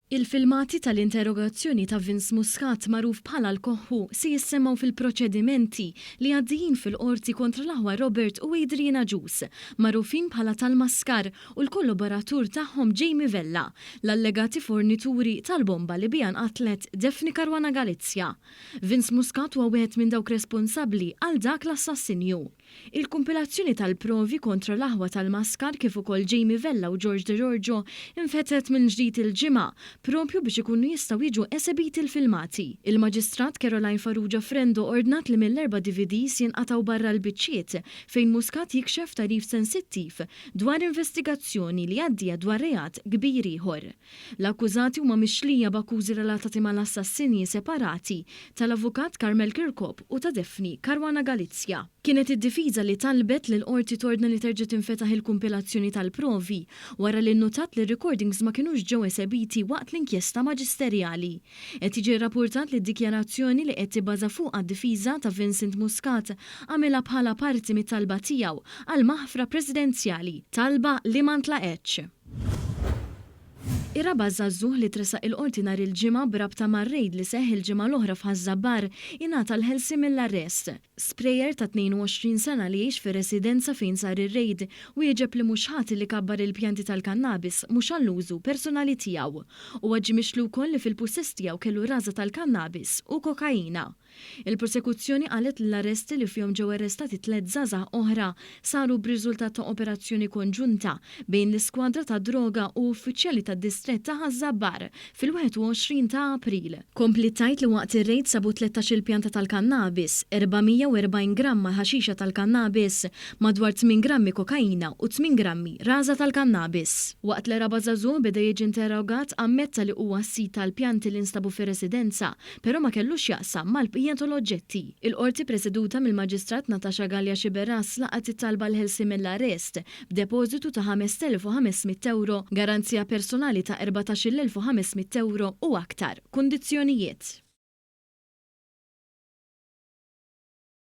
Il-filmati tal-interrogazzjoni ta' Vince Muscat magħruf bħala l-Koħħu se jissemmgħu fil-proċedimenti li għaddejjin fil-Qorti kontra l-aħwa Robert u Adrian Agius, magħrufin bħala tal-Maskar u l-kollaboratur tagħhom Jamie Vella, l-allegati fornituri tal-bomba li biha nqatlet Daphne Caruana Galizia. Vince Muscat huwa wieħed minn dawk responsabbli għal dak l-assassinju. Il-kumpilazzjoni tal-provi kontra l-aħwa tal-Maskar kif ukoll Jamie Vella u George Degiorgio infetħet mill-ġdid il-Ġimgħa, proprju biex ikunu jistgħu jiġu esebiti l-filmati. Il-Maġistrat Caroline Farrugia Frendo ordnat li mill-erba' DVDs jinqatgħu barra l-biċċiet fejn Muscat jikxef tagħrif sensittiv dwar investigazzjoni li għaddija dwar reat kbir ieħor. L-akkużati huma mixlija b'akkużi relatati mal-assassinji separati tal-Avukat Carmel Kirkop u ta' Daphne Caruana Galizia. Kienet id-difiża li talbet li l-Qorti tordna li terġa' tinfetaħ il-kumpilazzjoni tal-provi wara li nnutat li r-recordings ma kinux ġew esebiti waqt l-inkjesta maġisterjali. Qed jiġi rrapurtat li d-dikjarazzjoni li qed tibbaża fuqha d-difiża ta' Vincent Muscat għamilha bħala parti mit-talba tiegħu għal maħfra presidenzjali, talba li ma ntlaqgħetx. Ir-raba' żagħżugħ li tressaq il-Qorti nhar il-Ġimgħa b'rabta mar-rejd li seħħ il-ġimgħa l-oħra f'Ħaż-Żabbar ingħata l-ħelsien mill-arrest. Sprayer ta' 22 sena li jgħix fir-residenza fejn sar ir-rejd wieġeb li mhux ħati li kabbar il-pjanti tal-kannabis mhux għall-użu personali tiegħu. Huwa ġie mixli wkoll li fil-pussess tiegħu kellu raża tal-kannabis u kokaina. Il-Prosekuzzjoni qalet li l-arresti li fihom ġew arrestati tlett żgħażagħ oħra saru b'riżultat ta' operazzjoni konġunta bejn l-iskwadra tad-droga u uffiċjali tad-distrett ta' Ħaż-Żabbar fil-21 ta' April. Kompliet tgħid li waqt ir-rejd sabu tlettax-il pjanta tal-kannabis, 440 gramma ħaxixa tal-kannabis, madwar tmien grammi kokaina u tmien grammi raża tal-kannabis. Waqt li raba' żagħżugħ beda jiġi interrogat ammetta li huwa s-sid tal-pjanti li nstabu fir-residenza però ma kellu x'jaqsam mal-bqija tal-oġġetti. Il-Qorti preseduta mill-Maġistrat Natasha Galea Sciberras laqgħet it-talba għall-ħelsien mill-arrest, b'depożitu ta' 5,500 ewro, garanzija personali ta' 14,500 ewro u aktar kundizzjonijiet.